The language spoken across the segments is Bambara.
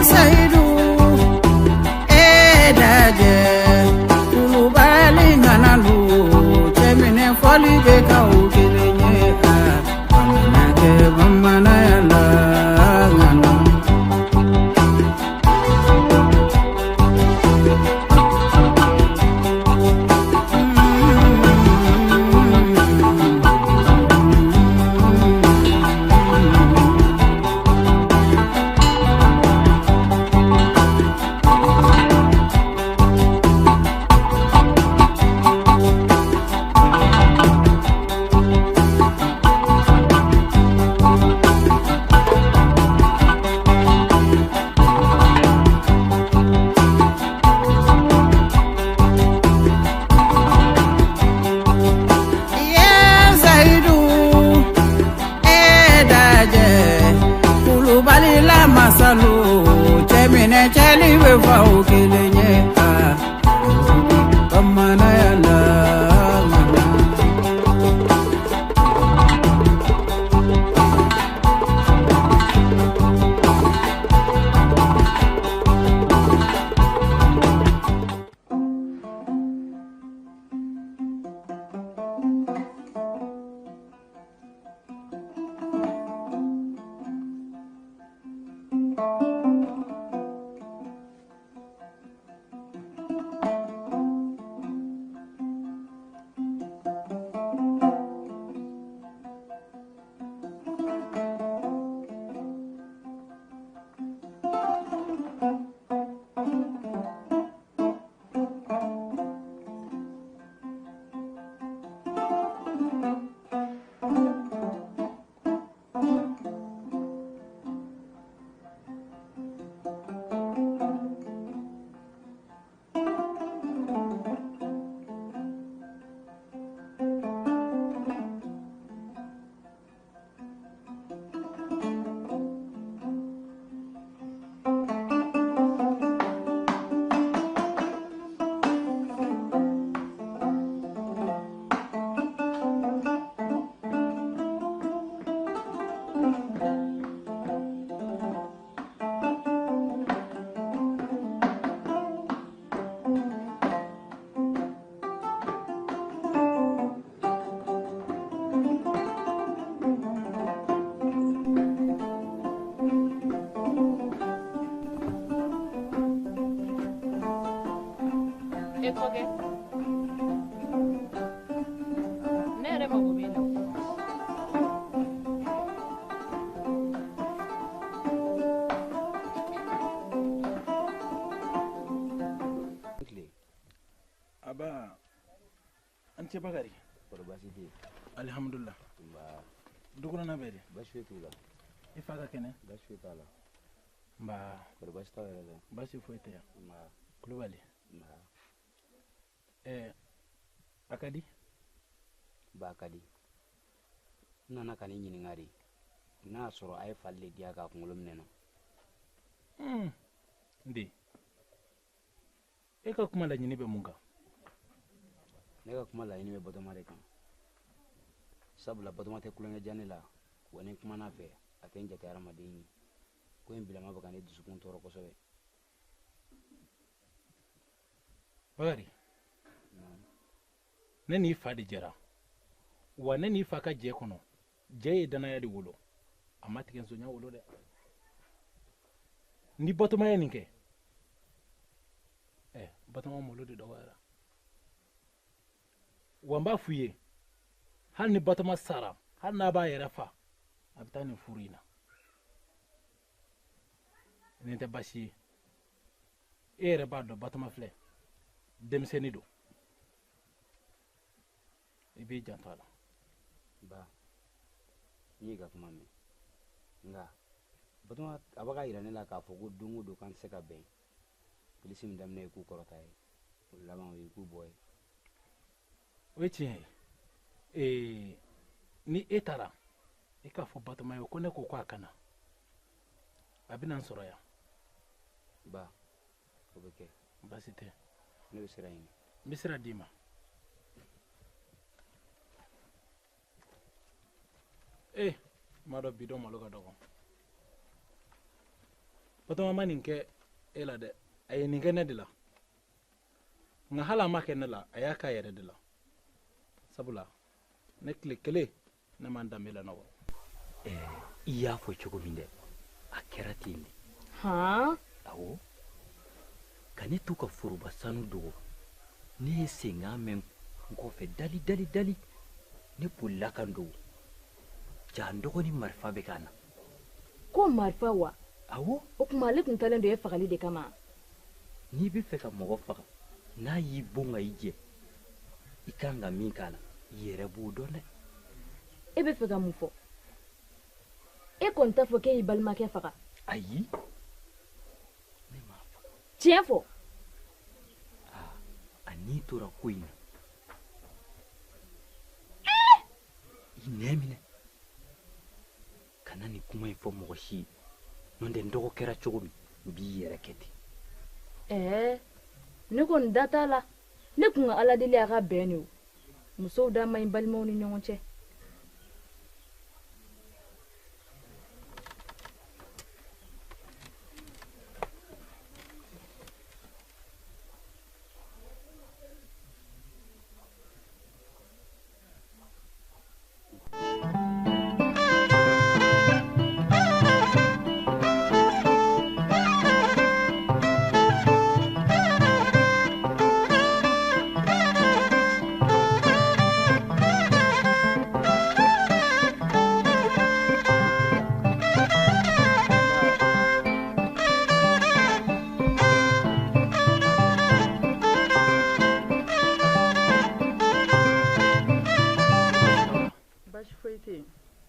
Seyidu e dajɛ Kulubali nana lu cɛminɛ fɔli bɛ k'aw kelen ye a kana kɛ bamananya la ŋana. Ye Seyidu e dajɛ Kulubali la masalu cɛminɛ cɛli bɛ f'aw kelen ye a bamananya la ŋana. E kɔkɛ, ne yɛrɛ mago b'e la. Aba, an ce Bakari. Kɔrɔ baasi tɛ yen? Alihamudulila. Nba. Du kɔnɔna bɛɛ di? Baasi foyi t'u la. I fa ka kɛnɛ? Baasi foyi t'a la. Nba. Kɔrɔ baasi t'aw yɛrɛ la? Baasi foyi tɛ yan. Nba. Kulubali. Nba. A ka di? Ba ka di. N nana ka n'i ɲininka de, n'a y'a sɔrɔ a ye fali de diya k'a kunkolo minɛ na. N den, e ka kuma laɲini bɛ mun kan? Ne ka kuma laɲini bɛ Batɔma de kan, sabula Batɔma tɛ tulonkɛ diya ne la, wa ni n kumana a fɛ a tɛ n jate hadamaden ye. Ko in bilama bɛ ka ne dusukun tɔɔrɔ kosɛbɛ. Bakari, ne n'i fa de jɛra, wa ne n'i fa ka jɛ kɔnɔ, jɛ ye danaya de wolo, a ma tigɛ nsonya wolo dɛ. Ni Batɔma ye nin kɛ, Batɔma malo de dɔgɔyara. Wa n b'a f'u ye, hali ni Batɔma sara, hali n'a b'a yɛrɛ fa, a bɛ taa nin furu in na. Nin tɛ baasi ye. E yɛrɛ b'a dɔn Batɔma filɛ, denmisɛnnin don, i b'i janto a la. Ba, n y'i ka kuma mɛn, nka Batɔma a bɛ k'a yira ne la k'a fɔ ko don o don k'an tɛ se ka bɛn. Kilisi min daminɛ ye k'u kɔrɔta ye, o laban o ye k'u bɔ ye. O ye tiɲɛ ye. Ni e taara, i k'a fɔ Batɔma ye ko ne ko k'a ka na, a bɛna n sɔrɔ yan. Ba, o bɛ kɛ. Baasi tɛ. Ne bɛ sira ɲini. N bɛ sira d'i ma. N m'a dɔn bi dɔ malo ka dɔgɔ. Batɔma ma nin kɛ e la dɛ, a ye nin kɛ ne de la. Nka hali a ma kɛ ne la, a y'a k'a yɛrɛ de la. Sabula ne tile kelen ne ma n danbe lanɔgɔ. I y'a fɔ cogo min dɛ, a kɛra ten de. Han? Awɔ. Ka ne to ka foroba sanu dogo, ne ye senkan mɛn n kɔfɛ dali dali dali, ne bolila ka n dogo. Ja n dɔgɔnin marifa bɛ ka na. Ko marifa wa? Awɔ. O tuma ale tun taalen don e fagali de kama. N'i bɛ fɛ ka mɔgɔ faga, n'a y'i bon ka i jɛ, i kan ka min k'a la, i yɛrɛ b'o dɔn dɛ. E bɛ fɛ ka mun fɔ? E kɔni t'a fɔ k'e y'i balimakɛ faga? Ayi, ne m'a faga. Tiɲɛ fɔ. Aa, a ni tora ko in na. I nɛn minɛ. Kana nin kuma in fɔ mɔgɔ si ye. N'o tɛ n dɔgɔ kɛra cogo min, n b'i yɛrɛ kɛ ten. Ɛɛ, ne kɔni da t'a la. Ne kun ka Ala deli a ka bɛn de o. Musow da man ɲi balimaw ni ɲɔgɔn cɛ.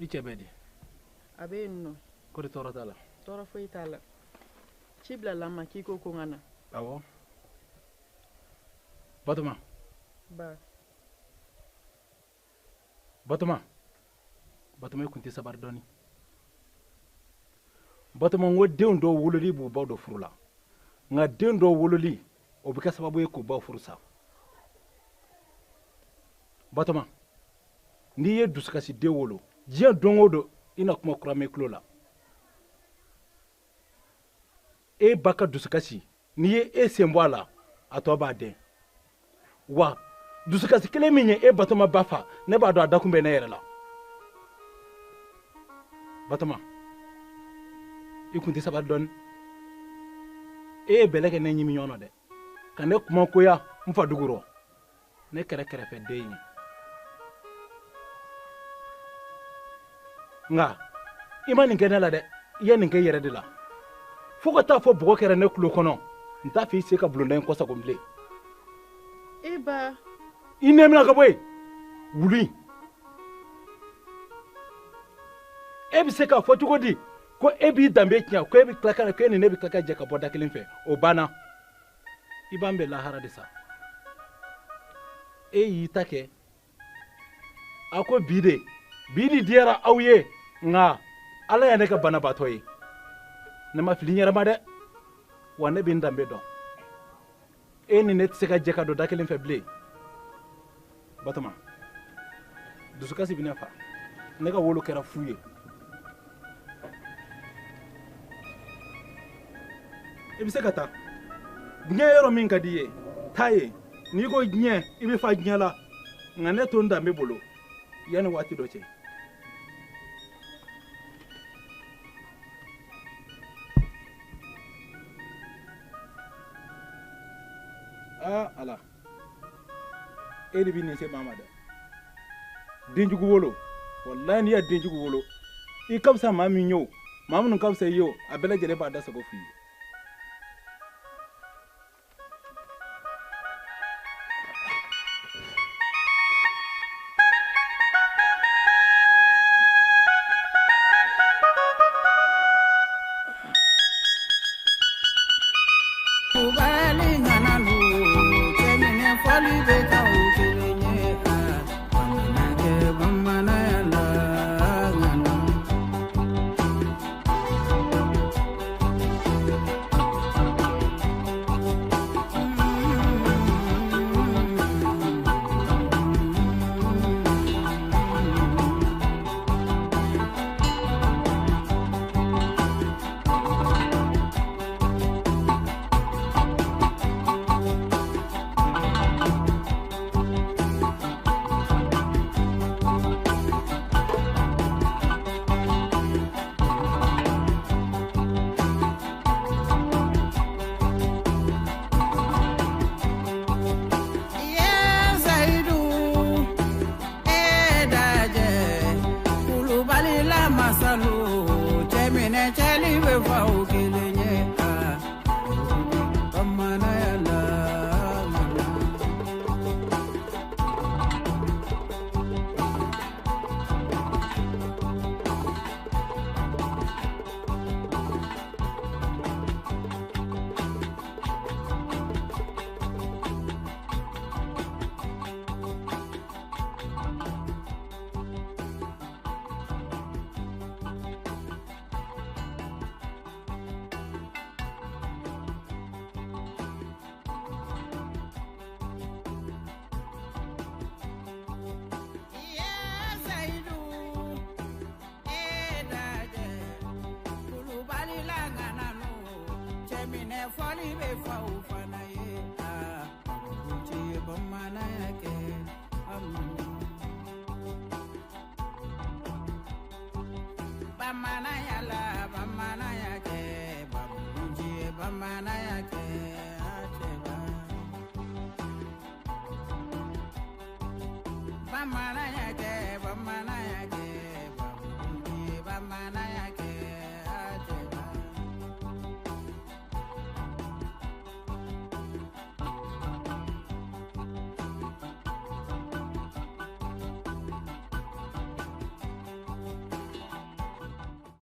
I cɛ bɛ di? A bɛ yen nɔ. Kɔri tɔɔrɔ t'a la? Tɔɔrɔ foyi t'a la. Ci bilala n ma k'i ko ko n ka na. Awɔ. Batɔma. Ba. Batɔma. Batɔma, i kun tɛ sabari dɔɔni. Batɔma, n ko denw dɔw wololi b'u baw dɔ furu la. Nka den dɔw wololi, o bɛ kɛ sababu ye k'u baw furu sa. Batɔma, n'i ye dusukasi den wolo, diɲɛ don o don i na kuma kura mɛn i tulo la. E ba ka dusukasi, n'i ye e sen bɔ a la, a tɔ b'a dɛn. Wa dusukasi kelen min ye e Batɔma ba fa, ne b'a dɔn a dakun bɛ ne yɛrɛ la. Batɔma, i kun tɛ sabali dɔɔni. E ye bɛlɛ kɛ ne ɲimi ɲɔgɔn na dɛ, ka ne kumakoya n fa dugu rɔ. Ne kɛra kɛrɛfɛden ye. Nka i ma nin kɛ ne la dɛ, i ye nin kɛ i yɛrɛ de la. Fo ka taa fɔ bɔgɔ kɛra ne tulo kɔnɔ, n t'a fɛ i se ka bulonda in kɔsagon bilen. E ba. I nɛ minɛ ka bɔ yen, wulu in. E bɛ se k'a fɔ cogo di ko e b'i danbe tiɲɛ, ko e bɛ tila ka, ko e ni ne bɛ tila ka jɛ ka bɔ da kelen fɛ? O banna. I b'an bɛn lahara de sa. E y'i ta kɛ. A ko bi de, bi de diyara aw ye, nka Ala ye ne ka banabaatɔ ye. Ne ma fili n yɛrɛ ma dɛ, wa ne bɛ n danbe dɔn. E ni ne tɛ se ka jɛ ka don da kelen fɛ bilen. Batɔma, dusukasi bɛ ne fa. Ne ka wolo kɛra fu ye. I bɛ se ka taa diɲɛ yɔrɔ min ka di i ye, taa yen. N'i ko diɲɛ, i bɛ fa diɲɛ la. Nka ne to n danbe bolo yanni waati dɔ cɛ. Aa Ala, e de bɛ nin se maa ma dɛ. Denjugu wolo, walayi n'i ye denjugu wolo, i ka fisa maa min ye o, maa minnu ka fisa i ye o, a bɛɛ lajɛlen b'a da sago f'i ye. Ɲɛfɔli bɛ fɔ o fana ye aa Babu ye bamananya kɛ a ma bamananya la bamananya kɛ Babu ye bamananya kɛ a cɛba. Bamananya.